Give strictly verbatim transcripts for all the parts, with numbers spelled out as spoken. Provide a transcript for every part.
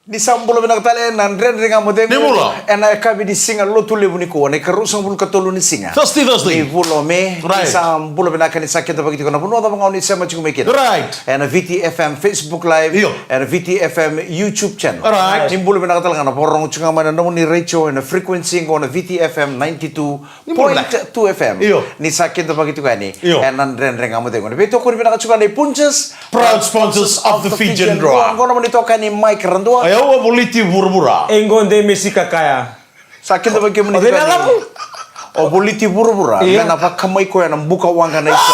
Ni sa bula vinaka tale na Dredre Ga Mo Cegu. Ni bula. Ena yakavi ni siga Lotulevu nikua, na ikaruasagavulu ka tolu ni siga. Thursday, Thursday. Ni vula o Me. Right. Ni sa bula vinaka, ni sa kidavaki tiko na vanua cava ga o ni sema tiko mai kina. Right. Ena V T F M Facebook Live. Io. Ena V T F M YouTube channel. Right. Ni bula vinaka tale ga na vakarorogo tiko ga mai na nomuni retio ena frequency qo na V T F M ninety-two point two F M. Io. Ni sa kidavaki tiko yani. Io. Ena Dredre Ga Mo Cegu. Ni veitokoni vinaka tiko ga na Punjas. Proud sponsors of the Fijian Drua. Qo na nomuni itokani Mike Radua. O yau o Voliti Vuravura. E qo de Mesika Kaya. Sa kidavaki kemuni tiko yani. O Voliti Vuravura. Io. Me na vakamai koya na buka waqa na iso.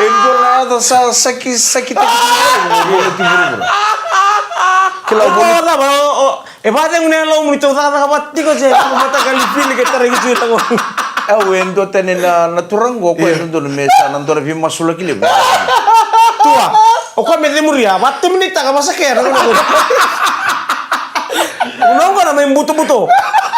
E dua na yaca sa saki, saki taki. Voliti Vuravura. Kila o Voliti. E vacegu na yalomu ni tou cakacaka vata tiko se mataqali fili ke tarai ki tu i lagona. Au e dua tani na, na turaga qo, ko e dodonu me sa na dua na veimasulaki levu. Tua, o koya me cemuria, vatemunitaka, vasakea na gona qo. Gona qo na mai butobuto.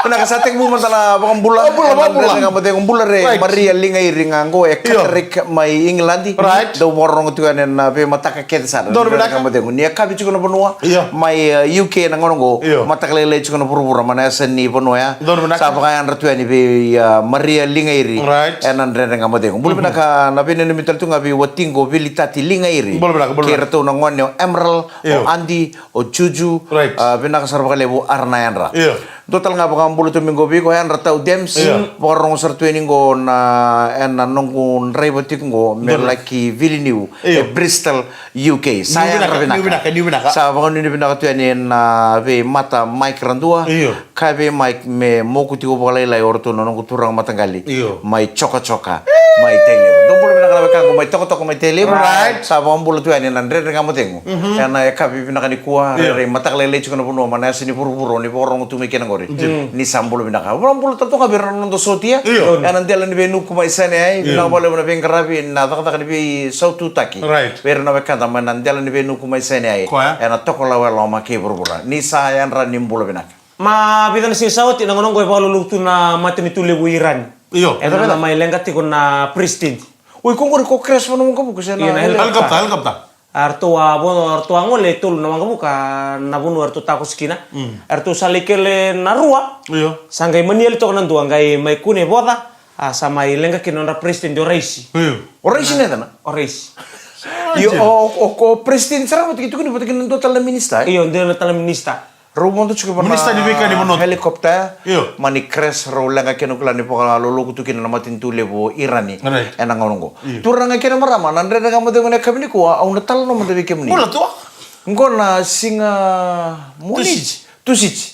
Vinaka, sa tekivu mada na vakabula. Bula, vakabula. Ga mo cegu, bula re, right. Maria Ligairi ga qo, e Catholic mai England. Right. Dau vakarorogo tiko yani na veimataka kece sara. Donu vinaka. Ga mo cegu. Ni yakavi tiko na vanua. Io. Mai, uh, U K na gauna qo. Io. Mataka lailai tiko na vuravura, mai na yasa ni vanua ya. Donu vinaka. Sa vakayadra tu yani vei, uh, Maria Ligairi. Right. Ena Dredre Ga Mo Cegu. Bula vinaka, na veinanumi tale tu ga vei watiqu o Vilitati Ligairi. Bula vinaka, bula vinaka. Kei ratou na gone o Emerald, o Andy, o Juju. Right. Uh, vinaka sara vakalevu, ara na yadra. Io. Dua tale ga vakabula tu mai qo vei iko, yadra tau Dems. Io. Vakarorogo sara tu yani qo na, ena noqu draiva tiko qo me laki viliniu. Io. E Bristol, U K. Sa yadra vinaka, vinaka. Sa vakanuinui vinaka tu yani na veimata Mike Radua. Io. Ka vei Mike me moku tiko vakalailai o ratou na noqu turaga mataqali. Io. Mai Choka Choka, mai Tailevu. Dou bula vinaka na wekaqu mai Tokatoka, mai Tailevu. Right. Sa vakabula tu yani na Dredre Ga Mo Cegu. Mhm. Ena yakavi vinaka nikua, io, rairai mataka lailai tiko na vanua, mai na yasa ni vuravura, ni vakarorogo tu mai kina qori. Io. Ni sa bula vinaka. Vakabula tale toka vei ira na noda sotia. Io. Ena dela ni veinuku mai Sinai, io, vinaka vakalevu na veiqaravi, na cakacaka ni veisaututaki. Right. Vei ira na wekada mai na dela ni veinuku mai Sinai. Koya. Ena Tokalau, Yaloma kei vuravura. Ni sa yadra, ni bula vinaka. Mai vica na siga sa oti, na gauna qo e vakaloloku tu na matanitu levu i Irani. Io. Ena, ena, mai leqa tiko na president. Oi, ko qori ko crash vua na waqavuka se na, io, na helicopter, helicopter. Helicopter. A ratou a vo, a ratou a gole e tolu na waqavuka na vanua e ratou takosi kina. Mm. E ratou sa lai kele na rua. Io. Sa qai mani yali toka na dua, qai mai kune voca. A sa mai leqa kina nodra president o Raisi. Io. O Raisi na yacana? O Raisi. Io, o, o, o president sara vata kei tukuni vata kei na dua tale na minista, e? Io, dua tale na minista. Rau vodo tiko vua na, minista ni veika ni vanua. Helicopter. Io. Mani crash, rau leqa kina kila ni vakaloloku tu kina na matanitu levu o Irani. Right. Ena gauna qo. Io. Turaga kei na marama, na Dredre Ga Mo Cegu ena yakavi nikua, au na talanoa mada vei kemuni. Bula tu. Qo na siga Moniti. Tusiti. Tusiti.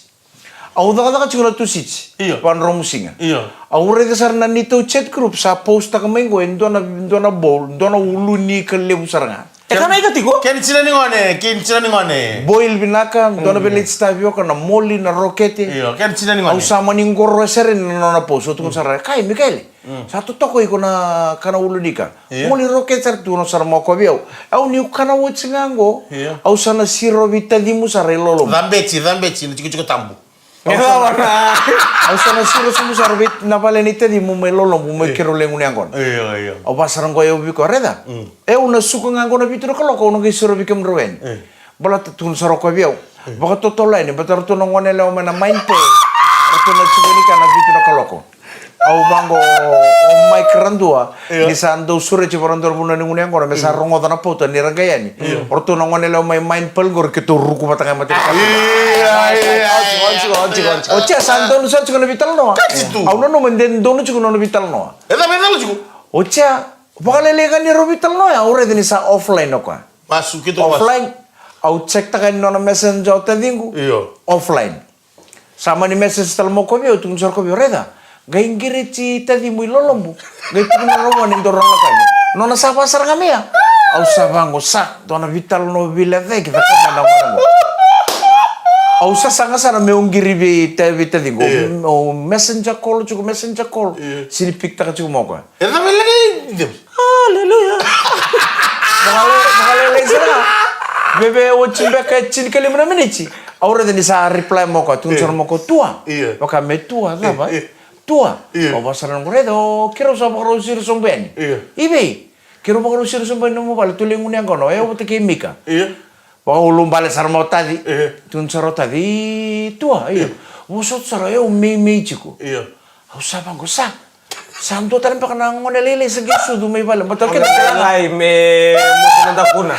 Au cakacaka tiko na Tusiti. Io. Vakadromu siga. Io. Au raica sara na neitou chat group sa post-taka mai qo e dua na, dua na bowl, dua na ulu ni ika levu sara ga. E kana ika tiko? Kena tina ni gone, kena tina ni gone. Boil vinaka, dua na, mm, veleiti tavioka, na moli, na rokete. Io, kena tina ni gone. Au sa mani qoroya sara yani na nona post, au tukuna sara, kai, Mikaele. Mm. Sa totoka iko na kana ulu ni ika. Io. Moli, rokete sara, tukuna sara mai o koya vei au. Au niu kana oti ga qo. Io. Au sa na siro veitacimu sara i lolomu. Cabeti, cabeti, na tikotiko tabu. Au sa na, au sa na siro sobu sara vei na vale ni tacimu mai lolomu, mai, io, keirau lewe gunu yaqona. Io, io. Au vaka sara qo au vei koya, raica. Mm. E, au na suka ga qo na vitu na kaloko, au na qai siro vei kemudrau yani. Io. Baleta tukuna sara o koya vei au. Io. Vakatotolo yani, baleta ratou na gone yalewa mai na Mine Pay. Ratou na tiko ni ka na vitu na kaloko. Au vaqo, o Mike Radua, io, ni sa dau sureti vua na dua na vanua ni gunu yaqona me sa, mm, rogoca na pauta ni ra qai yani. Io. O ratou na gone yalewa mai Mine Pay qori keitou ruku vata ga e mata ni ka. Io, io, io, io. Oti, oti, oti, oti. O Jea sa donu sara tiko na veitalanoa. Kati tu. Au nanuma de donu tiko na nona veitalanoa. E cava e cala tiko? O Jea, vakalailai ga ni rau veitalanoa ya, au raica ni sa offline o koya. Vasu, keitou vasu. Offline. Au check-taka yani nona messenger o taciqu. Io. Offline. Sa mani message tale mai o koya vei au, tukuna sara o koya vei au, raica, qai qiriti tacimu i lolomu. Qai tukuna rau ga ni dau rau na kai. Nona sa vaka sara ga mai ya. Au sa vaqo, sa dua na veitalanoa veilecayaki, cakava na gone qo. Au sasaga sara meu qiri vei ta-, vei taciqu. Io. Au messenger call tiko, messenger call. Io. Sega ni pick-taka tiko mai o koya. E cava e leqa i Dems? Aleluya. Vakale-, vakalailai sara. Veve oti beka e tinikalima na miniti. Au raica ni sa reply mai o koya, tukuna sara mai o koya, tua. Io. Vaka me tua, cava? Io. Tua. Io. Au vaka sara na qo, raica, o keirau sa vakarau siro sobu yani. Io. I vei? Keirau vakarau siro sobu yani nomu vale, tou lewe gunu yaqona, o yau vata kei Mika. Io. Vakaulubale sara mai o Taci. E. Tukuna sara o Taci, "I tua, io. Vosota sara, au meimei tiko." Io. Au sa vaqo, sa. Sa dua tale beka na gone lailai sa qai sucu mai vale. Baleta o keda, lailai me mosi na dakuna.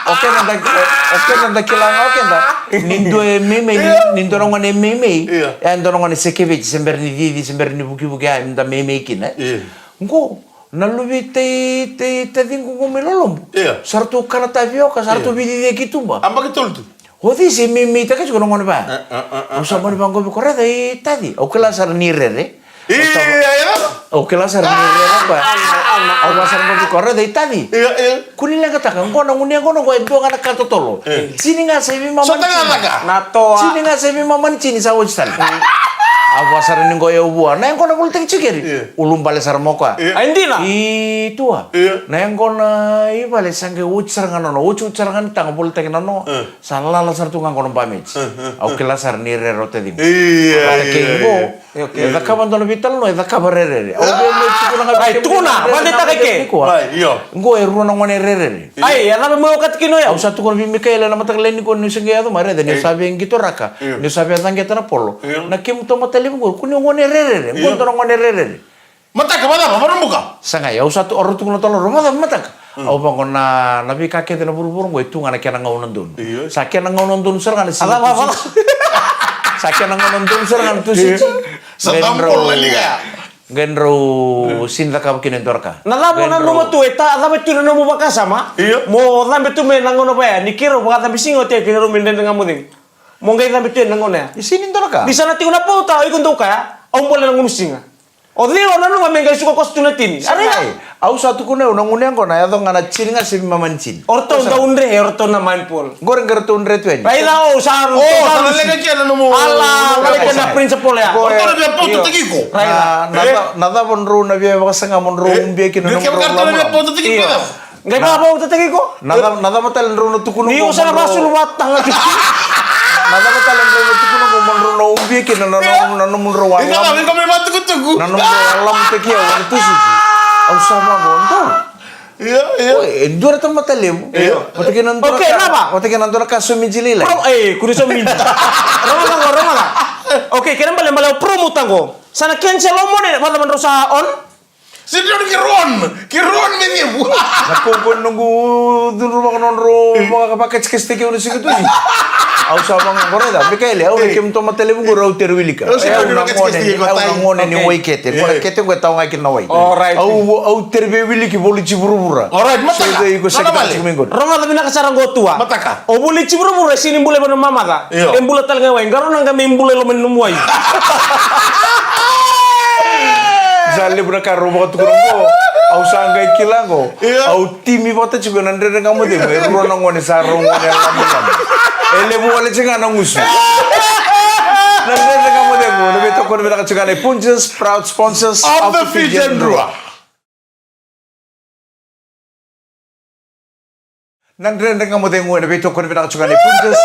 O keda da, o keda da kila ga o keda. Ni dua e meimei, ni, ni dua na gone e meimei. Io. E dua na gone se keveti, se bera ni cici, se bera ni vukivuki, a, da meimei kina. Io. Qo, na luve i Tai, Tai, Taci qo mai Lolobu. Io. Sa ratou kana tavioka, sa ratou veiciciyaki i tuba. A baki tolu tu. O cei se meimeitaka tiko na gone vaya? A, a, a, a. Au sa mani vaqo vei koya, "Raica i Taci." Au kila sara ni rere. Io, io. Au kila sara ni rere vaya. Au vaqo sara vaqo vei koya, "Raica i Taci." Io, io. Kua ni leqataka, qo na gunu yaqona qo e dua ga na ka totolo. E. Tini ga sa i veimama ni tini. Sota ga caka. Na toa. Tini ga sa i veimama ni tini sa oti tale. Au vaqo sara ni qo e au vua. Na yaqona volitaki tiko keri. Io. Ulubale sara mai o koya. Io. Ai dina. I tua. Io. Na yaqona i vale sa qai oti sara ga nona, oti, oti sara ga ni taga, volitaki na noa. E. Sa lala sara tu ga qo na bameti. E, e, e. Au kila sara ni rere o Taci qo. Ia, ia, ia. Vata kei qo, e, okay, e cakava dua na veitalanoa, e cakava rerere. Au via mai tukuna ga vei kemuni na rere na mataka lailai nikua. Ai, io. Qo e rua na gone rerere. Ai, e cava mai okati kina o yau? Au sa tukuna vei Mikaele na mataka lailai nikua niu se qai yaco mai, raica, niu sa via qitoraka. Io. Niu sa via caqeta na polo. Io. Na kemu tamata levu qo, kua ni gone rerere. Qo dua na gone rerere. Mataka, vacava, Vakaraubuka? Sa qai, au sa tu, au tukuna tale, Vakaraubuka, mataka. Mm. Au vaqo na, na veika kece na vuravura qo e tu ga na kena gauna donu. Io. Sa kena gauna donu sara ga na sini. Sa kena gauna donu sara ga na tu sini. Io. Sa qai drau, qai drau sini cakava kina e dua na ka. Na cava o nanuma tu e ta, cava tu na nomu vakasama? Io. Mo cabe tu mai na gauna vaya, ni keirau vakacabe siga oti kei keirau mai Dredre Ga Mo Cegu. Mo qai cabe tu ena gauna ya. E sini dua na ka. Ni sa na tiko na pauta, o iko dau kaya, au bole na gunu siga. O cei o nanuma me qai suka koso tu na tini? Sa qai. Au sa tukuna au na gunu yaqona, yaco ga na tini ga se veimama ni tini. O ratou dau dre, o ratou na mind pol. Qori qai ratou dre tu yani. Raica o sa, o sa na leqa kina na nomu. Ala, na leqa kina na principal ya. O ratou na via pautataki iko. Raica. Na, na cava drau na via vakasaga mo drau ubia kina na nomu drau lomalomo. Qai vakavakatataki iko. Na cava, na cava tale drau na tukuna qo? Ni o sa na vakasulu vata ga tiko. Na cava tale drau na tukuna qo mo drau na ubia kina na, na, na nomudrau a, na nomudrau a lamutaki au ena Tucity. Au sa vaqo, dou. Io, io. Oi, e dua na tamata levu. Io. Vata kei na dua na ka. Okay, cava? Vata kei na dua na ka somiji lailai. Pro-, e, kua ni somiji. Rogoca qo, rogoca. Okay, kena ibalebale au promote qo. Sa na cancel o Mone, vacava drau sa on? Sini drau ni keirau on, keirau on me levu. Na kau qo noqu cudruvaka nodrau vakavakatsikatsi au na siga tu ni. Au sa vaqo, raica, Mikaele, au na kemu tamata levu qori, au tere wilika. Au na gone ni, au na gone ni wai kete. Qo na kete qo e tau ga kina na wai. Alright. Au, au tere veiwiliki voliti vuravura. Alright, mataka. Rogoca vinaka sara qo, tua. Mataka. O voliti vuravura e sini bula vei na mamaca. Io. E bula tale ga i wai. Qarauna ga me bula i loma ni nomu wai. Sa levu na ka rau vakatukuna qo. Au sa qai kila qo. Io. Au timi vata tiko ena Dredre Ga Mo Cegu. E rua na gone sa rau gone ena lamulamu. E levu wale tiko ga na gusu. Na Dredre Ga Mo Cegu, na veitokoni vinaka tiko ga nei Punjas, proud sponsors of the Fijian Drua. Na Dredre Ga Mo Cegu ena veitokoni vinaka tiko ga nei Punjas,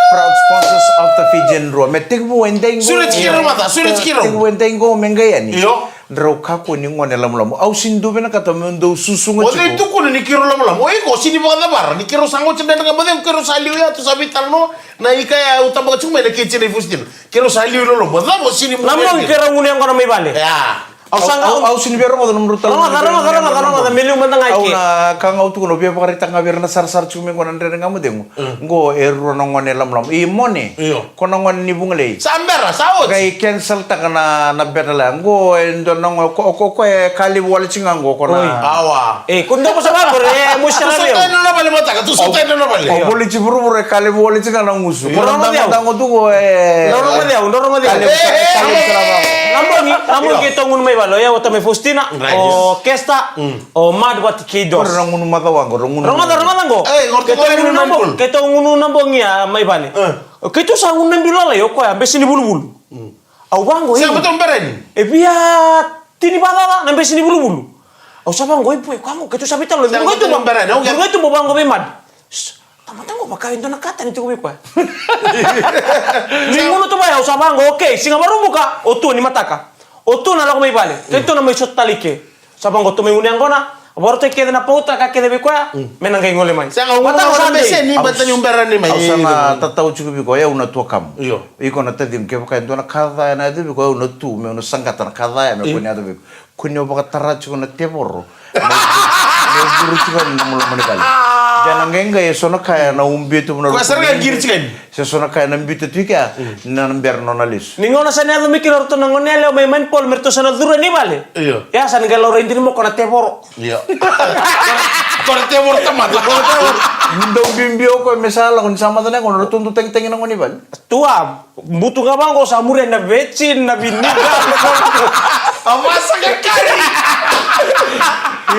proud sponsors of the Fijian Drua. Me tekivu e dai qo. Sure tiko, rogoca, sure tiko. Tekivu e dai qo me qai yani. Io. Drau kakua ni gone lamulamu. Au sini dau vinakata meu dau susuga tiko. O cei tukuna ni keirau lamulamu? O iko, sini vakacavara ni keirau sa qo tiko Dredre Ga Mo Cegu, keirau sa liu ya, tou sa veitalanoa. Na ika ya au tabaka tiko mai na kei tini na iFaustina. Keirau sa liu i lolomu. Cava o sini. Na bogi keirau gunu yaqona mai vale. Ya. Au sa ga, au, au sini via rogoca nomudrau tala. Rogoca, rogoca, rogoca, rogoca, me liu mada ga i ke. Au na ka ga au tukuna, au via vakaraitaka ga vei ira na sarasara tiko mai qo na Dredre Ga Mo Cegu. Mm. Qo e rua na gone lamulamu. I Mone. Io. Ko na gone ni Vugalei. Sa bera, sa oti. Qai cancel taka na, na battle ya. Qo e dua na gone, ko, ko, ko e ka levu wale tiko ga qo, ko na. Oi. Awa. E, ko dua ko sa vaqo, e, mo sa na levu. Tou sa tai na vale mataka, tou sa tai na vale. O voliti vuravura e ka levu wale tiko ga na gusu. Ko na damadango tu qo, e. Drau rogoci au, drau rogoci au. Na bogi, na bogi keitou gunu mai vale, o yau, o tamai Faustina, o Kesta, o Mad vata kei Dos. Rogoca, rogoca qo. Keitou gunu na bogi ya mai vale. Keitou sa gunu na biu lalai, o koya bese ni vuluvulu. Au vaqo, e via tini vakacaca na bese ni vuluvulu. Au sa vaqo, e, koya qo, keitou sa veitalanoa. Qai tu mo vaqo vei Mad. Tamata qo vaka e dua na ka tani tiko vei koya. Ni gunu tu mai, au sa vaqo, okay, siga Vakaraubuka, o tua ni mataka. O tua na lako mai vale. Keitou na mai sota tale i ke. Sa vaqo, tou mai gunu yaqona. Vakarautaki kece na pauta, ka kece vei koya, me na qai gole mai. Sega, au Mataka gona Sunday. Mese ni bata ni ubera ni mai. Au sa na tatau tiko vei iko, e, au na tuakamu. Io. Iko na tacimu, kevaka e dua na ka ca ena yaco vei iko, au na tu meu na saqata na ka ca ya me kua ni yaco vei iko. Kua ni o vakatara tiko na tevoro. Meu, meu vuru tiko na loma ni vale. Ia na qaiqai e so na ka ya na ubi tu na. Koya sara ga qiri tiko ni. Se so na ka ya na biuta tu i kea, na bera nona lesu. Ni gauna sa na yaco mai kina o ratou na gone yalewa mai Manipolo, me ratou sa na curu yani vale. Io. Ia sa na qai laurai dina mo ko na tevoro. Io. Ko na tevoro tamata. Dau bibi o koya me sa lako ni sa maca na yaqona, ratou dau tagitagi na gone i vale. Tua, butu ga vaqo sa muria na veci, na viniga. A masa ka kari.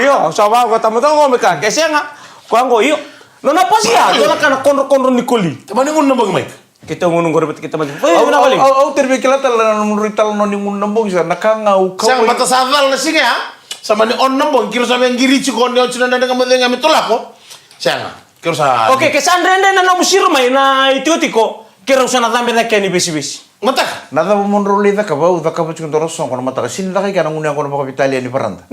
Io, sa vaqo tamata qo me ka, ke sega. Koya qo, io. Nona pasia, dua na ka na kodrokodro ni koli. Tamani gunu na bogi mai. Keitou gunu qori vata kei tamata. Oi, au, na au, vale. Au, au terevi kila tale na nomu rui tale noni gunu na bogi sa na ka ga au kau. Sega, bata sa cala na siga ya. Sa mani ono na bogi, kiro sa me qiri tiko ni oti na dredre ga mo cega me tolako. Sega, kiro sa. Okay, ke sa dredre na nomu siro mai na itikotiko, kiro sa na cabe cake ni vesivesi. Mataka. Na cava mo drau lai cakava, au cakava tiko dua na soqo na mataka. Sini caka i kea na gunu yaqona vakaveitalia ni varada.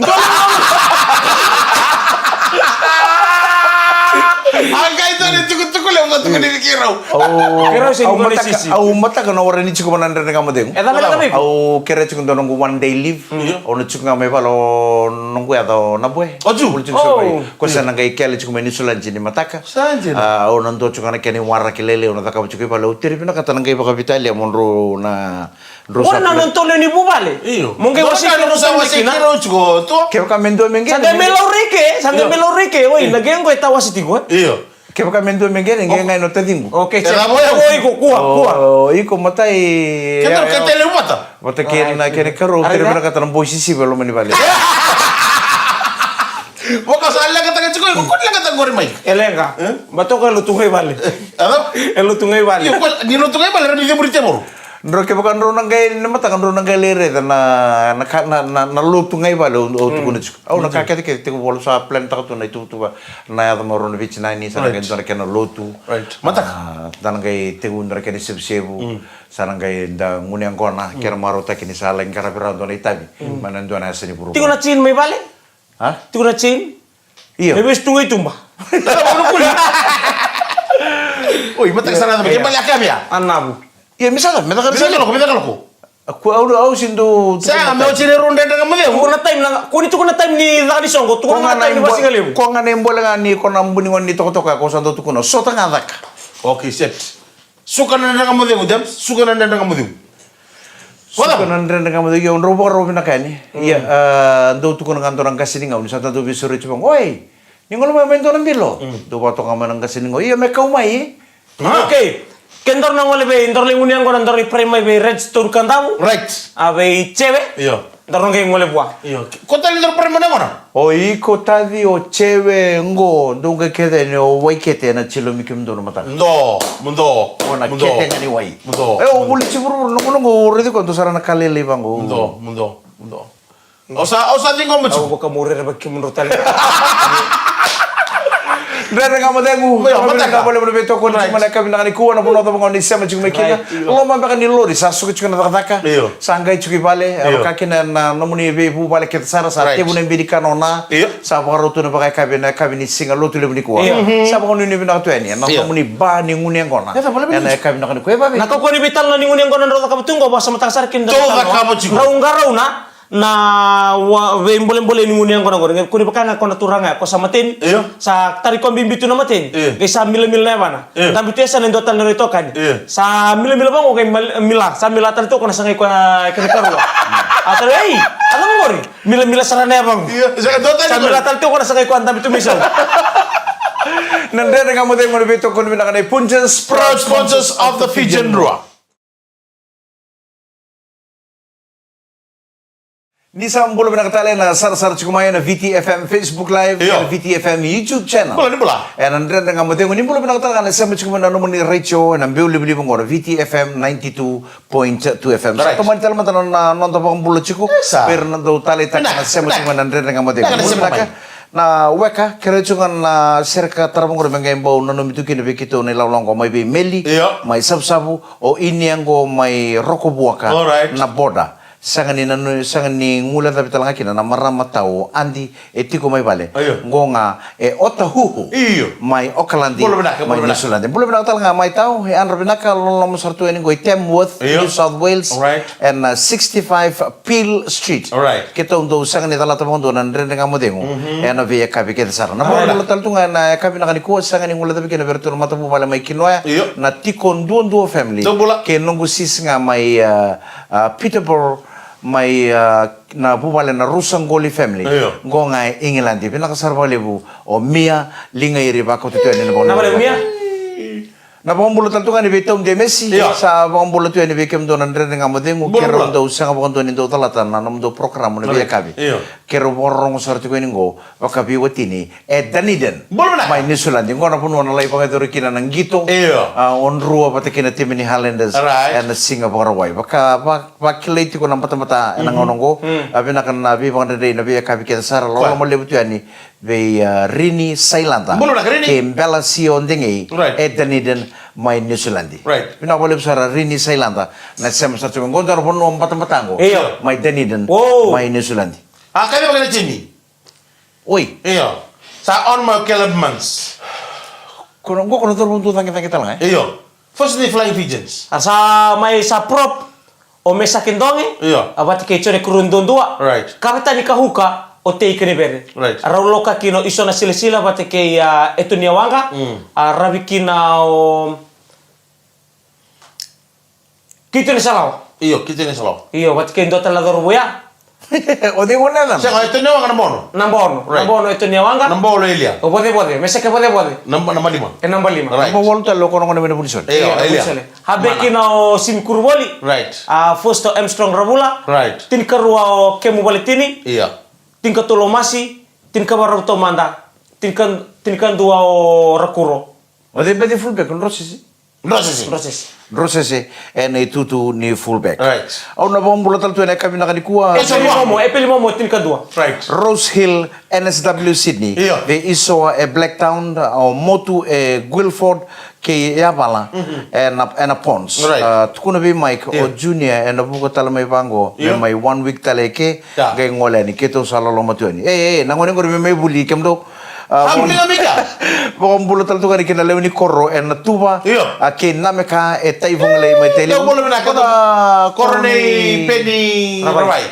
A qai dua na tukutuku levu ga tukuni vei keirau. Au, keirau se au ni mataka, sisi. Au mataka na warani tiko vana Dredre Ga Mo Cegu. E cava, e cava iko? Au kerea tiko dua noqu one day leave. Io. Au na tiko ga mai vale o noqu yaca o Nabue. O Ju. Vuli tiko sa mai. Ko sa na qai kele tiko mai Niusiladi ni mataka. Sa dina. A, au na dua tiko ga na kena iwaraki lailai, au na cakava tiko i vale, au teri vinakata na qai vakaveitalia mo drau na, drau sa na tole ni vuvale. Io. Mo qai wasei keirau tiko. Kevaka me dua me qai. Sa qai me laurai ke, sa qai me laurai ke, oi, na qai qo e tawasi tiko, e? Io. Kevaka me dua me qai, qai qai no taciqu. Okay, check. Oi, iko kua, kua. O, iko matai. Kena ka tele mata. Vata kei na kena karua, au teri vinakata na boi sisiva e loma ni vale. Vaka sa leqataka tiko, iko ko leqataka qori mai. E leqa. E? Ba toka e lotu ga i vale. Ado? E lotu ga i vale. Io, ko ni lotu ga i vale, ra ni cemuri tevoro. Drau kevaka drau na qai ni mataka drau na qai lai raica na, na ka, na, na, na lotu ga i vale, au, au tukuna tiko. Au na ka kece kece tiko volo sa plan taka tu na ituvatuva, na yaco mai rau na veitinani, sa na qai dua na kena lotu. Right. Mataka. A, da na qai tekivu dua na kena isevusevu. Sa na qai da gunu yaqona, kera marautaki ni sa lai qaravi rawa dua na itavi. Mai na dua na yasa ni vuravura. Tiko na chain mai vale? A? Tiko na chain? Io. Me vesu tu ga i tuba. Oi, mataka sara na me ke bale a kavia. A navu. Ia, me sa na, me caka loko, me caka loko. A kua au, au si dau. Sega, me oti ni rau Dredre Ga Mo Cegu. Tukuna time na, ko ni tukuna time ni caka ni soqo, tukuna ga time ni vasigalevu. Ko ga na ibole ga ni ko na buni gone ni tokatoka, ko sa dau tukuna. Sota ga caka. Okay, set. Suka na Dredre Ga Mo Cegu, James. Suka na Dredre Ga Mo Cegu. Suka na Dredre Ga Mo Cegu, io, drau vakarau vinaka yani. Ia, a, dau tukuna ga dua na qase ni gau, ni sa dau veisureti vaqo. Oi, ni gole mai me dua na bilo. Dau vakatoka mai na qase ni gau. Ia, me kau mai. Okay. Ke dau na gole vei, dau lai gunu yaqona, dau lai pray mai vei Reg Toru Kadavu. Right. A vei Cewe. Io. Dau na qai gole vua. Io. Ko tale dau pray mai na gona. O iko taci, o Cewe, qo, dou qai kece ni o Waikete na tilo mi kemudou na mataka. Mudo, mudo. O na kete ga ni wai. Mudo. E, o vuli ti vuravura, noqu, noqu, raici ko dou sara na ka lailai vaqo. Mudo, mudo, mudo. O sa, o sa ciqoma tu. Au vaka mo rerevaki kemudrau tale. Dredre Ga Mo Cegu. Io, mataka. Vinaka vakalevu na veitokoni tiko mai na yakavi vinaka nikua, na vanua cava ga o ni sema tiko mai kina. Right. Loma beka ni lori, sa suka tiko na cakacaka. Io. Sa qai tiko i vale, e vaka kina na nomuni veivuvale kece sara, sa tevu na ibini ka nona. Io. Sa vakarau tu na vakayakavi, na yakavi ni siga Lotulevu nikua. Io. Sa vakanuinui vinaka tu yani, na nomuni ba ni gunu yaqona. Ena yakavi vinaka nikua. E vavei. Na kaukauwa ni veitalanoa ni gunu yaqona drau cakava tu qo, vakasamataka sara kina drau cakava tiko. Drau qarauna na veibolebole ni gunu yaqona qori. Kua ni vaka ga ko na turaga ya, ko sa mateni. Io. Sa tari koya bibi tu na mateni. Io. Qai sa milamila na yavana. Io. Dabe tu e yasana e dua tale na itokani. Io. Sa milamila vaqo qai mal-, mila. Sa mila tale tu ko na sagai koya e kena karua. A tale, ei, a cava qori? Milamila sara na yavaqu. Io, sa dua tale. Sa mila tale tu ko na sagai koya dabe tu mai sau. Na Dredre Ga Mo Cegu, na veitokoni vinaka nei Punjas, proud sponsors of the Fijian Drua. Ni sa bula vinaka tale na sarasara tiko mai na V T F M Facebook Live, io, na V T F M YouTube channel. Bula, ni bula. Ena Dredre Ga Mo Cegu, ni bula vinaka tale ga na sema tiko mai na nomuni retio ena biau livaliva qo na V T F M ninety-two point two F M. Right. Sa tomani tale mada na, na noda vakabula tiko. Isa. Vei ira na dau taleitaka na sema tiko mai na Dredre Ga Mo Cegu. Vinaka na sema mai. Na weka, kerea tiko ga na sereka tarava qori me qai bau nanumi tu kina vei keitou na ilawalawa qo mai vei Meli, io, mai Savusavu, o Inia qo mai Rokovuaka, all right, na border. Sega ni nanu, sega ni guilecavi tale ga kina na marama tau Adi e tiko mai vale. Io. Qo ga e Otahuhu. Io. Mai Okaladi, bula vinaka, mai bula vinaka. Niusiladi. Bula vinaka tale ga mai tau, e yadra vinaka, loloma sara tu yani qo i Tamworth, io, New South Wales. Alright. Ena, uh, sixty-five Peel Street. Alright. Keitou dau sega ni calata vakadua na Dredre Ga Mo Cegu. Mhm. Ena veiyakavi kece sara. Na, alright, vakabula tale tu ga ena yakavi vinaka nikua, sega ni guilecavi kina vei iratou na matavuvale mai Kinoya. Io. Na Tiko Duadua family. Dou bula. Kei noqu sis ga mai, uh, uh, Peterborough, mai, uh, na vuvale na Rusaqoli family. Io. Qo ga e Igiladi. Vinaka sara vakalevu o Mia Ligairi, vakauta tu yani na, na vakalevu Mia. Na vakabula tale tu ga yani vei Tau Demesi. Io. Sa vakabula tu yani vei kemudou na Dredre Ga Mo Cegu. Bula, bula. Keirau dau sega vakadua ni dau calata na nomudou program na, right, veiyakavi. Io. Keirau vakarorogo sara tiko yani qo vakaveiwatini e Dunedin. Bula vinaka. Mai Niusiladi. Qo na vanua na lai vakayacori kina na qito. Io. A, o Drua vata kei na timi ni Highlanders. Right. Ena siga Vakarauwai. Vaka, va, vakilai tiko na batabata ena, mhm, gauna qo. Mm. A, vinaka na veivakadredrei na veiyakavi kece sara. Loloma levu tu yani vei, uh, Rini Sailada. Bula vinaka, Rini. Kei Bela Sio Degei. Right. E Dunedin mai Niusiladi. Right. Vinaka vakalevu sara Rini Sailada. Na sema sara tu mai qo, dua na vanua batabata qo. Io. Mai Dunedin. Wow. Mai Niusiladi. A, kaya vaka na timi. Oi. Io. Sa on mai o Caleb Muntz. Ko na, qo ko na cauravou dau cagicagi tale ga, e? Io. First ni Flying Fijians. A, sa mai sa prop o Mesaki Doge. Io. A, vata kei Jone Kuru Duadua. Right. Kavetani ka huka o Tei Kanivere. Right. A, rau loka kina o Isona Silasila vata kei, a, Etonia Waqa. Mm. A, ravi kina o Kito ni Salawa. Io, Kito ni Salawa. Io, vata kei dua tale na cauravou ya. O cei gone na? Sega, o Etonia Waqa na bono. Na bono. Right. Na bono o Etonia Waqa. Na bono o Elia. O Vocevoce, Meseke Vocevoce. Na, na naba lima. E naba lima. Right. Naba walu tale o koya na gone mai Navunisuale. Io, io, na Elia. Navunisuale. Mana. Habe kina o Simi Kuruvoli. Right. A, Fausto Armstrong Ravula. Right. Tinikarua o Kemu Valetini. Io. Tinikatolu o Masi. Tinikava o Ravu Taumada. Tinika, tinikadua o Rakuro. O cei beci fullback, o Drosese? Drosese. Drosese. Drosese, ena itutu ni fullback. Right. Au na vakabula tale tu ena yakavi vinaka nikua. E Pelimomo, e Pelimomo, tinikadua. Right. Rose Hill, N S W Sydney. Io. Vei Isoa e Blacktown, o Motu e Guildford, kei Yavala, mhm, ena, ena Ponds. Right. A, tukuna vei Mike, io, o Junior, ena vuka tale mai vaqo, io, me mai one week tale eke, ya, qai gole yani, keitou sa loloma tu yani. Ei, ei, na gone qori me mai vuli kemudou. A, sa vuli ga mai kea. Vakabula tale tu ga yani kina lewe ni koro ena Tuva. Io. A, kei Nameka e Taivugalei mai Tailevu. Io, bula vinaka. Koro nei Peni Ravai. Ravai.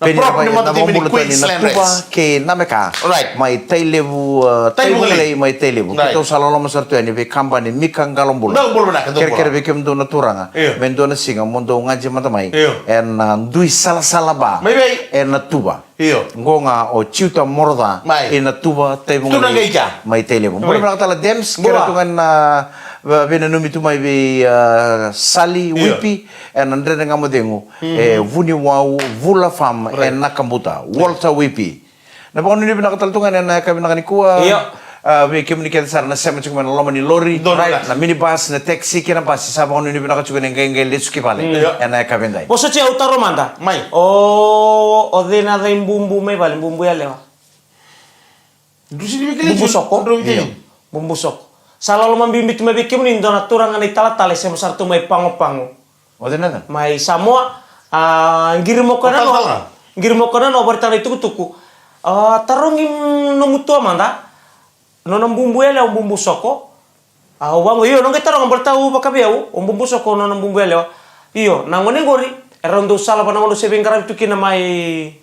Na Peni prop Ravai, ni matatimi ni Queensland Reds. Tuva kei Nameka. Right. Mai Tailevu, a, Taivugalei. Taivugalei mai Tailevu. Right. Keitou sa loloma sara tu yani vei kabani Mika Qalobula. Io, bula vinaka, dou bula. Kerekere vei kemudou na turaga. Io. Me dua na siga mo dou gaji mada mai. Io. Ena dui salasala ba. Mai vei? Ena Tuva. Io. Qo ga o Jiuta Moroca. Mai. Ena Tuva, Taivugalei. Tu na qai kea. Mai Tailevu. Oi. Bula vinaka tale Dems, bula. Kerea tu ga na, a, veinanumi tu mai vei, a, Sali, io, Wipi, ena Dredre Ga Mo Cegu, mhm, e Vuniwau, Vula Farm, right, e Nakabuta, Walter Wipi. Na vakanuinui vinaka tale tu ga ena yakavi vinaka nikua. Io. A, vei kemuni kece sara na sema tiko mai na loma ni lori, right, na minibus, na taxi kei na basi, sa vakanuinui vinaka tiko ni qai, qai lesu ki vale, mm, io, ena yakavi edai. Vosoti au taro mada. Mai. O, o cei na yaca i Bubu mai vale, Bubu yalewa? Bubu Soko. Io. Bubu Soko. Sa loloma bibi tu mai vei kemuni, dua na turaga na italatala e sema sara tu mai Pago Pago. O cei na yaca? Mai Samoa, a, qiri mo koya na noa. Qiri mo koya na noa, vakaraitaka na itukutuku. A, tarogi, mm, nomu tua mada. Nona bubu yalewa o Bubu Soko. A, au vaqo, io, na qai taroga baleta au vakavei au, o Bubu Soko nona bubu yalewa. Io, na gone qori, erau dau salava na gauna se veiqaravi tu kina mai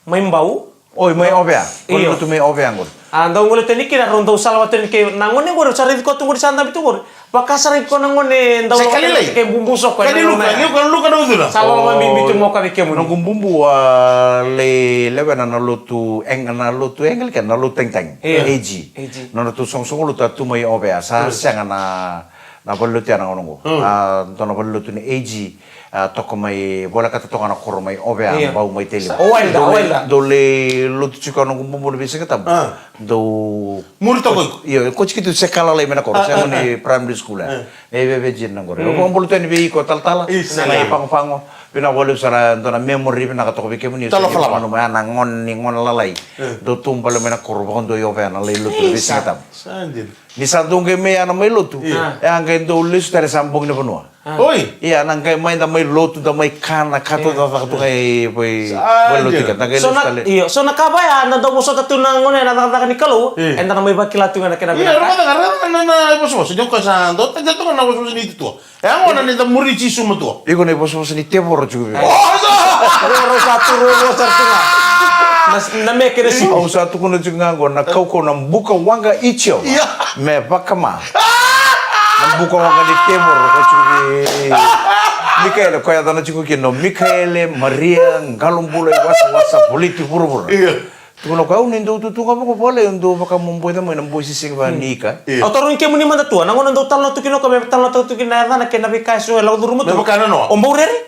mai Bau. Oi, mai Ovea. Io. Ko lotu mai Ovea qori. A, dau gole tu yani kina, rau dau salava tu yani kei na gone qori, sa raici koya tu qori, sa dabe tu qori. Vaka sara i koya na gone dau sa lako kei Bubu Soko. Kaliluka, kaliluka na ucuna. Sa loloma bibi tu mo ka vei kemuni. Noqu bubu a lai lewena na lotu Eng-, na lotu Engelika, na lotu tagitagi. Io. A G. A G. Nona tu soqosoqo lotu a tu mai Ovea, sa sega na, na valelotu ya na gauna qo. Mm. A, dua na valelotu ni A G. A, toka mai, volekata toka na koro mai Ovea, io, Bau mai Tailevu. Sa, o Wilder, dou lai, o Wilder. Dou lai lotu tiko na noqu bubu na veisiga tabu. A. Dou muri toka iko. Io, ko tiko tu se ka lalai mai na koro, a, se a, gone a, primary school, e. A. E veve jina na qori. Mm. Au vakabula tu yani vei iko talatala. Isa. Mai Pago Pago. Vinaka vakalevu sara, dua na memory vinaka toka vei kemuni. Talo falava. Sa nanuma ya na gone, ni gone lalai. A. Dou tu bale mai na koro, vakadua i Ovea na lai lotu na veisiga tabu. Isa. Sa dina. Ni sa dou qai mai ya na mai lotu. Io. E a qai dou lesu tale sa bogi na vanua. Oi. Ia, na qai mai da mai lotu, da mai kana, ka tu da caka tu ga i voi, voi lotu ka, da qai lesu tale. Io, so na ka vaya, na dau vosota tu na gone na cakacaka ni Kalou, eda na mai vakila tu ga na kena vinaka. Io, rau caka, rau caka na, na vosovoso, ni o koya sa dau, da toka na vosovoso ni tutua. E a gona ni da muri Jisu matua. Iko na vosovoso ni tevoro tiko vei. O, sa! Rau sa tu, rau sa tu ga. Na, na me kena si. Au sa tukuna tiko ga qo, na kaukau na buka waqa i Jiova. Ia. Me vakama. Na buka waqa ni tevoro, ko tiko vei Mikaele, ko yacana tiko kina o Mikaele, Maria, Qalobula, i wasawasa, voliti vuravura. Io. Tukuna ko au ni dou tutu ga vaka volai, au dou vakamoboica mai na boi sisiki vaka ni ika. Io. Au tarogi kemuni mada tua, na gauna dou talanoa tu kina o koya, me talanoa tu kina na yacana kei na veika eso e lako curuma tu. Me vaka na noa. O bau rere?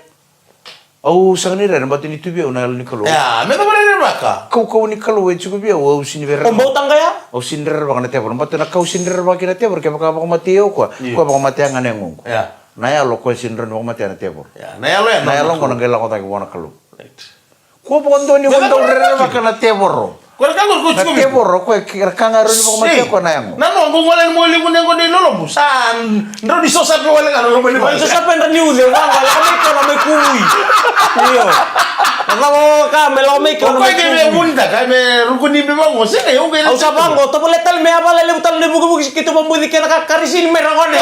Au sega ni rere, baleta ni tu vei au na Yalo ni Kalou. Ia, me cava rerevaka? Kaukau ni Kalou e tiko vei au, au sega ni rerevaka. O bau taqaya? Au sega ni rerevaka na tevoro, baleta na ka au sega ni rerevaka kina na tevoro, kevaka vakamatei au o koya, io, koya vakamatea ga na yagoqu. Ia. Na yalo koya sega ni rawa ni vakamatea na tevoro. Ia, na yalo ya, na yalo qo na qai lako cake vua na Kalou. Right. Ko vakadua ni ko dau rerevaka na tevoro. Ko na ka qori ko tiko vei iko. Na tevoro, ko e ka ga e rawa ni vakamatea ko na yago. Na noqu gole ni mo livu nego ni lolobu. Sa drau ni sosape wale ga na lolobu ni. Mai sosape dra ni uce, vaqo, lako mai ko, lako mai kuvui. Io. Na cava o ka me lako mai ko, lako mai kuvui. O koya ke me vunitaka, me ruku ni be vaqo, sega, io, au sa vaqo, tovolea tale me yavala levu tale na ivukivuki, keitou vabuci kena ka karisini mai ra gone.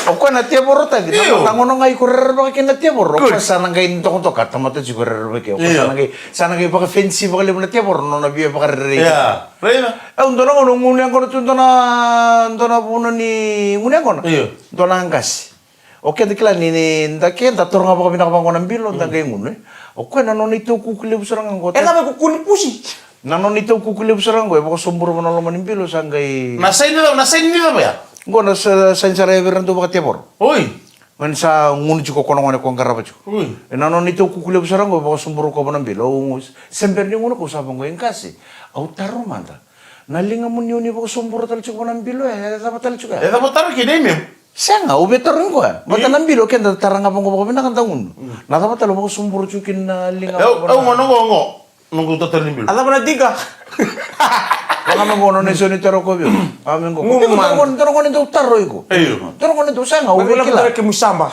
O koya na tevoro tale, io, na gauna ga iko rerevaka kina na tevoro, o koya sa na qai dokadoka, tamata tiko rerevaki, o koya sa na qai Sa na qai vakafenisi vakalevu na tevoro na nona via vakarerei. Ia, raica. Au dua na gauna au gunu yaqona tu dua na, dua na vuna ni gunu yaqona. Io. Dua na qase. O keda kila ni, ni da ke da toro ga vakavinaka vaqo na bilo, da qai gunu, e. O koya na nona itaukuku levu sara ga qo. E cava e kuku ni pusi? Na nona itaukuku levu sara ga qo, e vakasobura vua na loma ni bilo, sa qai. Na saini cava, na saini ni cava ya? Qo na sa-, saini sara ya vei ira na dau vakatevoro. Oi. Gone sa gunu tiko ko na gone ko qarava tiko. Ui. E na nona itaukuku levu sara qo, vakasobura ko vua na bilo. Au se bera ni gunu ko sa vaqo, e qase. Au taro mada. Na liga mo ni, o ni vakasobura tale tiko vua na bilo, e cava tale tiko ya? E cava tale kina i memu? Sega, au via taro i koya. Mata na bilo, keda tara ga vaqo vakavinaka da gunu. Mm. Na cava tale vakasobura tiko kina na liga vakavinaka? Au gona qo, qo. Noqu tautau ni bilo. A cava na diga? Vaka me qo nona isau ni taro ko vei au. A me qo. Gu man. Dua na gone dau taro iko. Io. Dua na gone dau sega, au via kila. Kemu saba.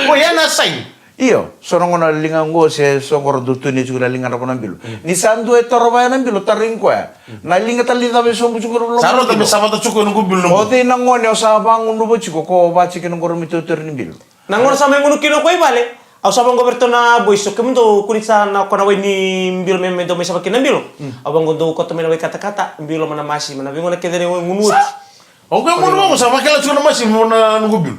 Ko ia na saini. Io, so na gone na liga qo se so qo ra dau tu ni tiko na liga na vua na bilo. Ni sa dua e taro vaya na bilo, taro i koya. Na liga tale ni cava e sobu tiko na vula. Sa rota me savata tiko na noqu bilo. O cei na gone o sa vagunuva tiko ko vacike na qoro me tautau ni bilo. Na gauna sa mai gunu kina o koya i vale, au sa vaqo vei iratou na boys, o kemudou kua ni sa na ko na wai ni bilo me, me dou mai sava kina na bilo. Mm. Au vaqo dou kauta mai na wai katakata, bilo mai na masi, mai na veigauna kece ni gunu oti. Sa? Au qai gunu vaqo, sa vakila tiko na masi mo na noqu bilo.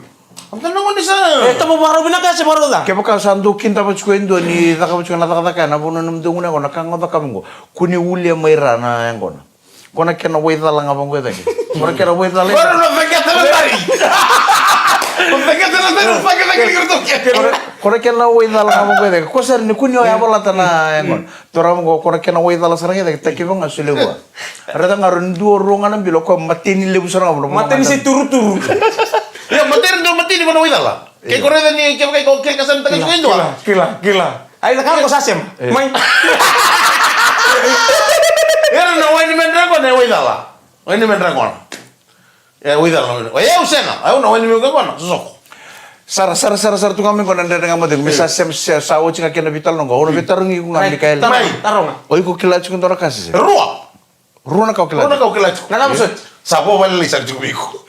Au ta na gunu sa. E, tamo vakarau vinaka se vakarau ca. Kevaka sa dou kidava tiko e dua ni cakava tiko na cakacaka, na vanua nomudou gunu yaqona, na ka ga o cakava qo. Kua ni ulia mai ra na yaqona. Ko na kena waicala ga vaqo e cake. Ko na kena waicala. Ko na kena waicala ga vaqo e cake. Ko na, ko na kena waicala ga vaqo e cake. Ko sara ni kua ni o yavalata na yaqona. Tora vaqo, ko na kena waicala sara ga e cake, takiva ga solia vua. Raica ga rau dua rua ga na bilo, ko mateni levu sara ga vaqo. Mateni se turuturu. Ia, mateni, dua mateni vaqo na waicala. Ke ko raica ni, ke, ke, ke, ke sa na taka tiko e dua. Kila, kila, kila. Ai, na ka ko sa sema. E. Mai. Era na wai ni medra ko na waicala. Wai ni medra ko na. E, waicala. E, au sega. Au na wai ni medra ko na. Sosoko. Sara, sara, sara, sara tu ga mai ko na Dredre Ga Mo Cegu. Me sa sema, sa, sa oti ga kena veitalanoa qo. Au na veitarogi iko ga, Mikaele. Taroga, taroga. O iko kila tiko dua na ka se. Rua. Rua na ka o kila. Rua na ka o kila tiko. Na cava soti? Sa vo valelai sara tiko vei iko.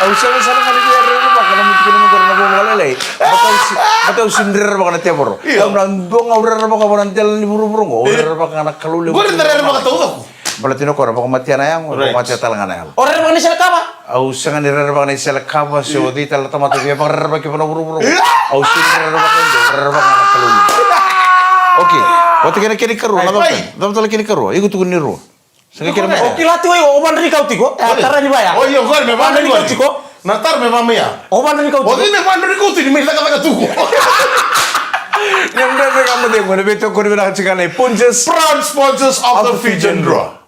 Au sega sara ga ni via rerevaka na mutuku ni muqara na vo valelai. Baleta au si, baleta au sega ni rerevaka na tevoro. Io. Au na dua ga au rerevaka vua na dela ni vuravura qo. Au rerevaka ga na Kalou levu. Qori na rerevaka taucoko. Baleta ni o koya na vakamatea na yago, right, vakamatea tale ga na yalo. O rerevaka na iselekava? Au sega ni rerevaka na iselekava, se o cei tale na tamata via vakarerevaki vua na vuravura qo. Au sega ni rerevaka, au rerevaka ga na Kalou. Okay. Vata kei na kena ikarua, na cava tale? Cava tale kena ikarua? Iko tukuna ni rua. Sega kena mai. O kila tiko, o vadra ni kau tiko. E, tara ni vaya. O, io, qori me vadra ni kau tiko. Na tara me va mai ya. O vadra ni kau tiko. O cei me vadra ni kau tiko, ni mai cakacaka tu qo. Ni Dredre Ga Mo Cegu, na veitokoni vinaka tiko ga nei Punjas. Proud sponsors of the Fijian Drua.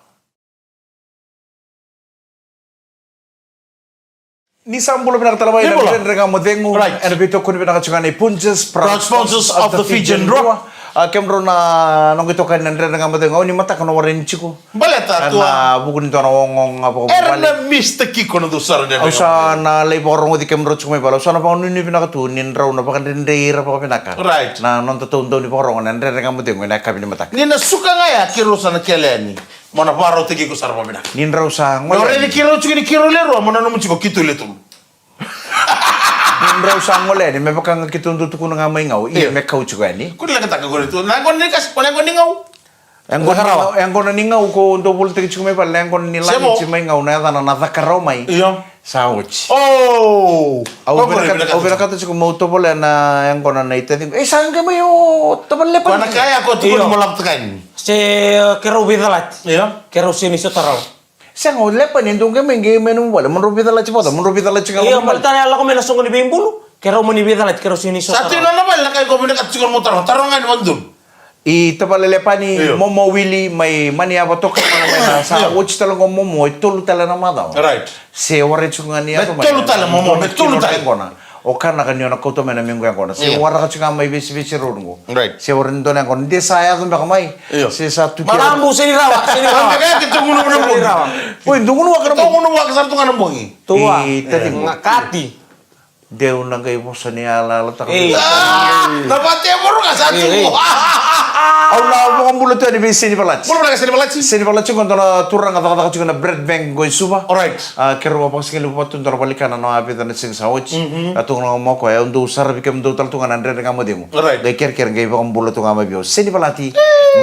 Ni sa bula vinaka tale mai na Dredre Ga Mo Cegu. Right. Ena veitokoni vinaka tiko ga nei Punjas, proud sponsors of the Fijian Drua. A, kemudrau na noqu itokani na Dredre Ga Mo Cegu, au ni mataka na wareni tiko. Baleta tua. Na vuku ni dua na ogaoga vakavuvale. Era na mista kiko na dou sara Dredre Ga Mo Cegu. Au sa na lai vakarogoci kemudrau tiko mai vale. Au sa na vakanuinui vinaka tu ni drau na vakadredrei ira vakavinaka. Right. Na noda tau dau ni vakarogo na Dredre Ga Mo Cegu ena yakavi ni mataka. Ni na suka ga ya keirau sa na kele yani. Mo na vakarautaki iko sara vakavinaka. Ni drau sa gole. Mo raici keirau tiko ni keirau le rua, mo na nomu tiko keitou le tolu. Ni drau sa gole yani, me vaka ga keitou dau tukuna ga mai Gau, ia me kau tiko yani. Ko ni leqataka ko ni tu. Na yaqona ni kasi, ko na yaqona ni Gau. Yaqona ni Gau, yaqona ni Gau ko dau volitaki tiko mai vale, na yaqona ni Lagiti mai Gau, na yacana na Caka Rawa Mai. Io. Sa oti. Oh. Au vinakata, au vinakata tiko meu tovolea na yaqona na itaciqu. E, sa qai mai o tavale pani. Ko na kaya ko tukuna mo lako taka yani. Se, e, keirau veicalati. Io. Keirau se ni sota rawa. Sega, o lewe pani e dau qai mai, qai mai nomu vale, mo drau veicalati vata, mo drau veicalati ga. Io, mo drau tale, a lako mai na soqo ni veibulu, keirau mani veicalati, keirau sega ni sota. Sa tu i nona vale na kai ko vinakata tiko mo taroga, taroga ga ni vadodonu. I tavale lewe pani, momo wili, mai mani yava toka, mai na sa oti tale qo momo, e tolu tale na macawa. Right. Se warai tiko ga ni yaco mai. Me tolu tale momo, me tolu tale. O kanaka ni o na kauta mai na mequ yaqona. Se waraka tiko ga mai veisivei se rau qo. Right. Se warai ni dua na yaqona. De sa yaco beka mai. Io. Se sa tuki. Marabu, se ni rawa, se ni rawa. Beka ke tugunu na bogi. Oi, tugunu waka na bogi. Tugunu waka sara tu ga na bogi. Tua. I tati mo. Ga kati. Deu na qai vosa ni alaala taka. Ei. Ah, na vate moro ka sa tugu. Au na vakabula tu yani vei Seni Valati. Bula vinaka Seni Valati. Seni Valati qo dua na turaga cakacaka tiko na Bread Bank qo i Suva. Alright. A, keirau a vakasigalevu vata tu, dua na valenikana na a vica na siga sa oti. Mhm. A tukuna ga mai o koya, au dau saravi kemudou tale tu ga na Dredre Ga Mo Cegu. Alright. Qai kerekere qai vakabula tu ga mai vei au. Seni Valati,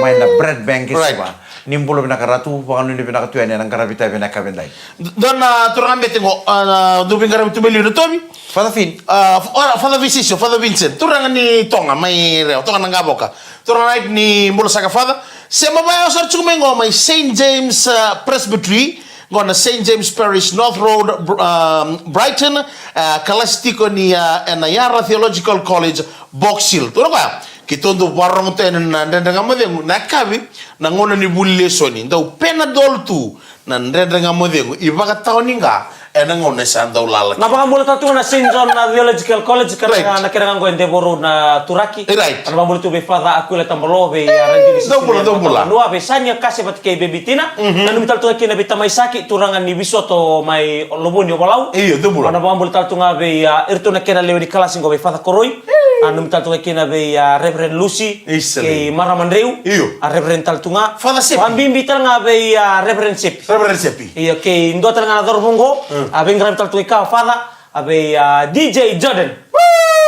mai na Bread Bank i Suva. Ni bula vinaka Ratu, vakanuinui vinaka tu yani ena qaravi itavi ena yakavi edai. Dua na turaga bete qo, a, dau veiqaravi tu mai liu na Tovi. Father Finn. A, Father Vincent, Father Vincent. Turaga ni Toga mai Rewa, Toga na Qavoka. Turaga ni bula saka Father. Sema vaya o sara tiko mai qo mai Saint James, a, Presbytery. Qo na Saint James Parish, North Road, Br-, a, Brighton. A, kalasi tiko ni, a, ena Yarra Theological College, Box Hill. Turaga koya, keitou dau vakarorogo tu yani na Dredre Ga Mo Cegu, na yakavi, na gauna ni vuli lesoni. Dau Panadol tu. Na Dredre Ga Mo Cegu, ivakatawa ni qa, ena gauna e sa dau lala. Na vakabula tale tu ga na Saint John na Theological College, ka na kena ga qo e Devo Road na Turaki. Right. Na vakabula tu vei Father Aquila Tabalo, vei, a, Radini Sisilia, dou bula, dou bula. Nua, vei Sania Kase vata kei Bebi Tina. Mhm. Nanumi tale tu ga kina vei Tamai Saki, turaga ni Visoto mai Lovoni Ovalau. Io, dou bula. Na vakabula tale tu ga vei, a, iratou na kena lewe ni kalasi qo vei Father Koroi. Nanumi tale tu ga kina vei, a, Reverend Lucy. Isele. Kei marama Dreu. Io. A Reverend tale tu ga. Father Sepi. Vakabibi tale ga vei, a, Reverend Sepi. Reverend Sepi. Io, kei dua tale ga na cauravou qo. Mm. A veiqaravi tale tu ga i ka, Father, a vei, a, D J Jordan. Woo!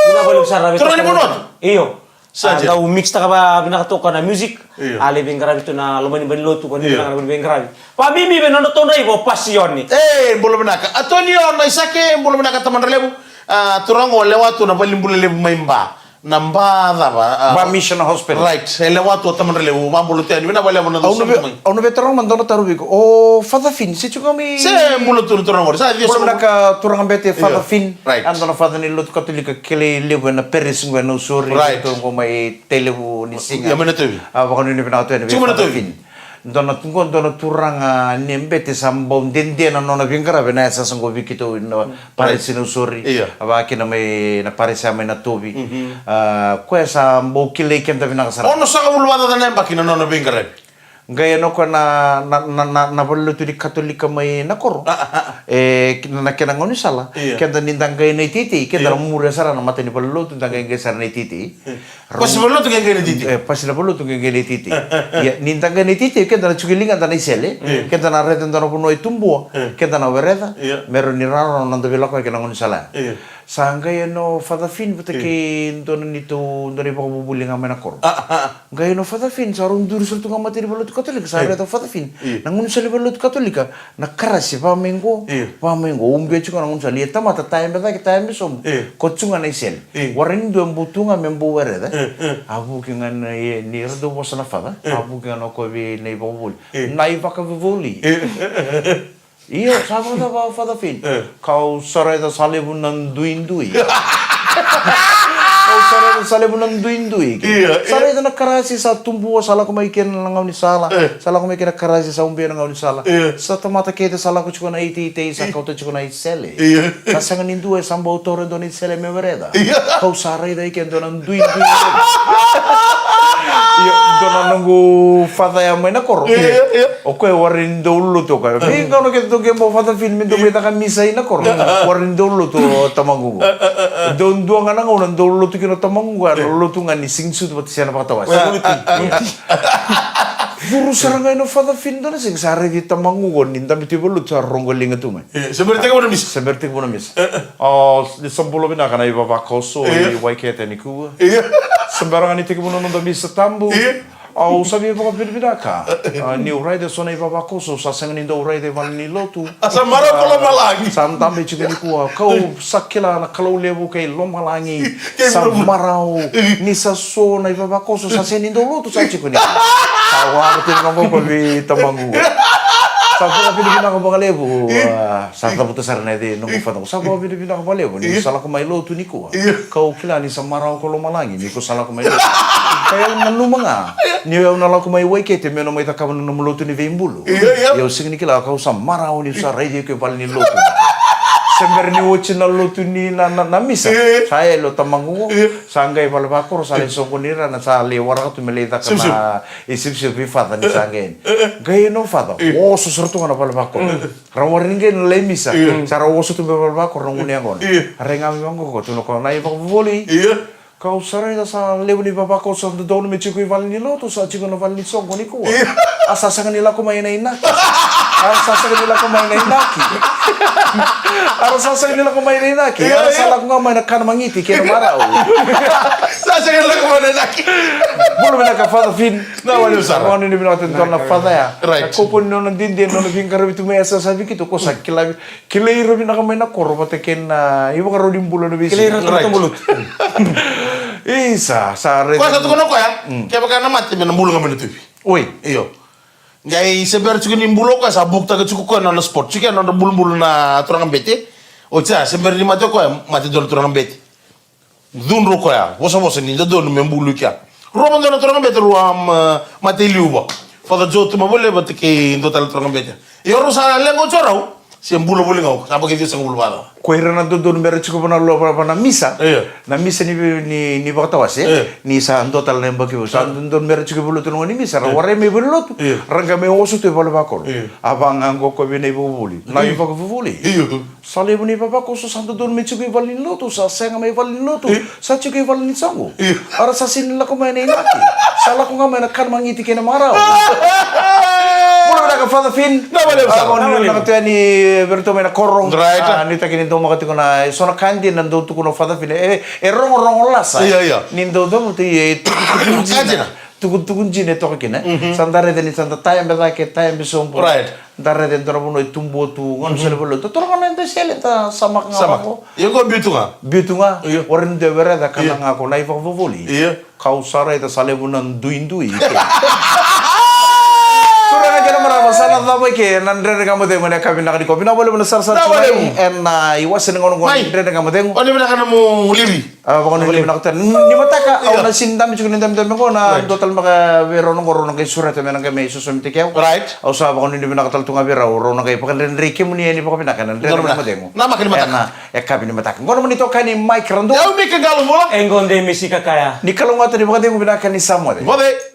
Vinaka vakalevu sara vei. Turaga ni Vanuatu. Io. Sa dau mix taka vakavinaka toka na music. Io. A lai veiqaravi tu na loma ni valenilotu, vakanuinui vinaka na veiqaravi. Vakabibi vei nodratou draiva o Pasione. E, bula vinaka. Antonio Naisake, bula vinaka tamadralevu. A, turaga qo lewa tu na valenibula levu mai Ba. Na Ba cava, a, Ba Mission Hospital. Right. E lewa tu o tamadralevu, vakabula tu yani, vinaka vakalevu na dau sema mai. Au na via taroga mada dua na taro vei iko. O Father Finn, se tu ga mai. Se bula tu na turaga qori. Sa cia. Bula vinaka turaga bete Father Finn. Right. A dua na Father ni lotu Katolika kilai levu ena parish qo e Nausori. Right. Tou qo mai Tailevu ni siga. Ia mai na Tovi. A, vakanuinui vinaka tu yani vei Father Finn. Dua na tu qo, dua na turaga ni bete sa bau dede na nona veiqaravi ena yasayasa qo vei keitou na parish i Nausori. Io. A, vaka kina mai na parish ya mai na Tovi. Mhm. A, koya sa bau kilai keda vinaka sara. Onosagavulu vakacaca na yabaki na nona veiqaravi. Qai yani o koya na, na, na, na, na valenilotu ni Katolika mai Nakoro. A, a, a. E, na, na kena gaunisala. Io. Keda ni da qai na iteitei, keda na muria sara na mata ni valenilotu, da qai qai sara na iteitei. Pasi valenilotu qai qai na iteitei. E, pasi na valenilotu qai qai na iteitei. Ia, ni da qai na iteitei, keda na tiko e ligada na isele, keda na raica dua na vanua e tubua, keda na wereca, me rawa ni rawarawa na noda veilakoyaki ena gaunisala ya. Io. Sa qai yani o Father Finn vata kei dua na neitou, dua na ivakavuvuli ga mai Nakoro. A, a, a. Qai yani o Father Finn, sa rau duri sara tu ga mata ni valenilotu Katolika, sa raica o Father Finn. Io. Na gaunisala ni valenilotu Katolika, na karasi, va mai qo, va mai qo, ubi tiko na gaunisala, ia tamata, taya me cake, taya me sobu. Io. Ko tu ga na isele. Io. Warai ni dua e bau tu ga me bau wereca. Io, io. A vuki ga na, e, ni ra dau vosa na Father. Io. A vuki ga na koya vei na ivakavuvuli. Io. Na ivakavuvuli. Io. Io, sa vakacava Father Finn? Io. Kau sa raica sa levu na duidui. Kau sa raica Sa levu na duidui ke. Sa raica na karasi sa tubu, sa lako mai kina na gaunisala. Sa lako mai kina karasi sa ubia na gaunisala. Sa tamata kece sa lako tiko na iteitei, sa kauta tiko na isele. Sa sega ni dua e sa bau taura e dua na isele me wereda. Kau sa raica i ke dua na duidui. Io, dua na noqu faca ya mai na koro. O koya warai ni dau lotu o koya. Veigauna kece dau qai bau faca fini me dau mai caka misa i na koro. Warai ni dau lotu o tamaqu. Dau dua ga na gauna dau lotu kina o tamaqu, a na lotu ga ni siga ni sucu vata se na vakatawase. Curu sara ga ina faca fini dua na siga sa raici tamaqu ni dabe tu i valotu sa rogo liga tu mai. Se bera tekivu na misa. Se bera tekivu na misa. Ni sa bula vinaka na ivavakoso i Waikete nikua. Se bera ga ni tekivu na noda misa tabu. Au sa via vakavinavinaka. Niu raica eso na ivavakoso sa sega ni dau raica i vale ni lotu. A sa marau ko lomalagi. Sa dabe tiko nikua. Kau sa kila na Kalou levu kei lomalagi. Sa marau. Ni sa so na ivavakoso sa sega ni dau lotu sa tiko nikua. Sa wara tiko na qoko vei tamaqu. Sa vakavinavinaka vakalevu. Sa cavuta sara na yaca i noqu fataqu. Sa vakavinavinaka vakalevu ni sa lako mai lotu nikua. Kau kila ni sa marau ko lomalagi ni ko sa lako mai lotu. Ka yau nanuma ga ni yau na lako mai Waikete me na mai cakava na nomu lotu ni veibulu. Yau sega ni kila kau sa marau ni sa raici iko i vale ni lotu. Se bera ni oti na lotu ni na, na, na misa. Sa yali o tamaqu. Sa qai vale vakoro sa lai soqoni ira na sa lai waraka tu me lai caka na isivisivi vei faca ni sa qai. Qai no faca. Oso sara tu ga na vale vakoro. Ra warai ni qai na lai misa. Sa ra oso tu me vale vakoro na gunu yaqona. Ra iga me vaqo ko tu na ko na ivakavuvuli. Kau sa raica sa levu ni vavakoso sa dodonu me tiko i vale ni lotu sa tiko na vale ni soqo nikua. A sa sega ni lako mai na inaki. A sa sega ni lako mai na inaki. A sa sega ni lako mai na inaki. A sa lako ga mai na kana magiti kei na marau. Sa sega ni lako mai na inaki. Bula vinaka Father Finn. Na wale sa. Vakanuinui vinaka tu e dua na faca ya. Right. Na kopo ni nona dede, nona veiqaravi tu mai, e sa savi keitou, ko sa kilai, kilai ira vinaka mai na koro vata kei na ivakarau ni bula na veisiga. Kilai ira tu na tamulutu. Isa, sa raica. Koya sa tukuna o koya, kevaka na mate me na bula ga mai na tuvi. Oi. Io. Qai se bera tiko ni bula o koya, sa bukutaka tiko o koya na nona spot. Tiko na nodra bulubulu na turaga bete. Oti sa, se bera ni mate o koya, mate dua na turaga bete. Cudru o koya, vosavosa ni dodonu me bulu i kea. Rua mada na turaga bete, rua, ma, mate i liu vua. Father Joe tu mai vale vata kei dua tale turaga bete. Ia rau sa leqa oti o rau, se bula voli ga o koya, sa yabaki ciwasagavulu vakacaca. Ko ira na dodonu me ra tiko va na lo, va, va na misa. Io. Na misa ni, ni, ni vakatawase, io, ni sa dua tale na yabaki vou. Sa, io, dodonu me ra tiko i vale lotu na gauna ni misa, ra, io, warai mai vale lotu. Io. Ra qai mai oso tu e vale vakoro. Io. A vaqo ko vei na ivakavuvuli. Na, io, ivakavuvuli. Io. Sa levu ni vavakoso sa dodonu me tiko i vale ni lotu, sa sega mai vale ni lotu, io, sa tiko i vale ni soqo. Io. A ra sa sega ni lako mai na inaki. Sa lako ga mai na kana magiti kei na marau. Bula vinaka Father Finn. Na wale sa. A, vakanuinui vinaka tu yani vei iratou mai na koro. Right. A, nuitaki ni dau maka tiko na, e so na ka dina dau tukuna o Father Finn. E, e rogorogo lasa. Io, io. Ni dau cavuta e tukutuku dina. Ka dina. Tukutuku dina e toka kina, e? Mhm. Sa da raica ni sa da tayabe cake, tayabe sobu. Right. Da raica e dua na vanua e tubu tu, gauna, mhm, sele vale lotu. Totolo ga na dua sele, da samaka ga, samaka vaqo. Ia qo biu tu ga. Biu tu ga. Io. Warai ni dua e wereda, io, kana ga ko na ivakavuvuli. Io. Kau sa raica sa levu na duidui. Turaga kei na marama, sa na cava i ke na Dredre Ga Mo Cegu ena yakavi vinaka nikua. Vinaka vakalevu na sarasara tiko mai ena iwase ni gauna qo na Dredre Ga Mo Cegu. Mai. Vinaka na mo liri. A, vakanuinui vinaka tu. Ni mataka, io, au na sega ni dabe tiko ni dabedabe qo, na, right, dua tale beka vei rau na qo, rau na qai sureta me na qai mai sosomitaki au. Right. Au sa vakanuinui vinaka tale tu ga vei rau, rau na qai vakadredrei kemuni yani vakavinaka ena Dredre Ga Mo Cegu. Namaka ni mataka. Ena yakavi ni mataka. Qo na nomuni itokani Mike Radu. Au Mika Qalo Bula. E qo Demisi Kakaya. Ni kalougata, ni vakacegu vinaka, ni sa moce. Moce.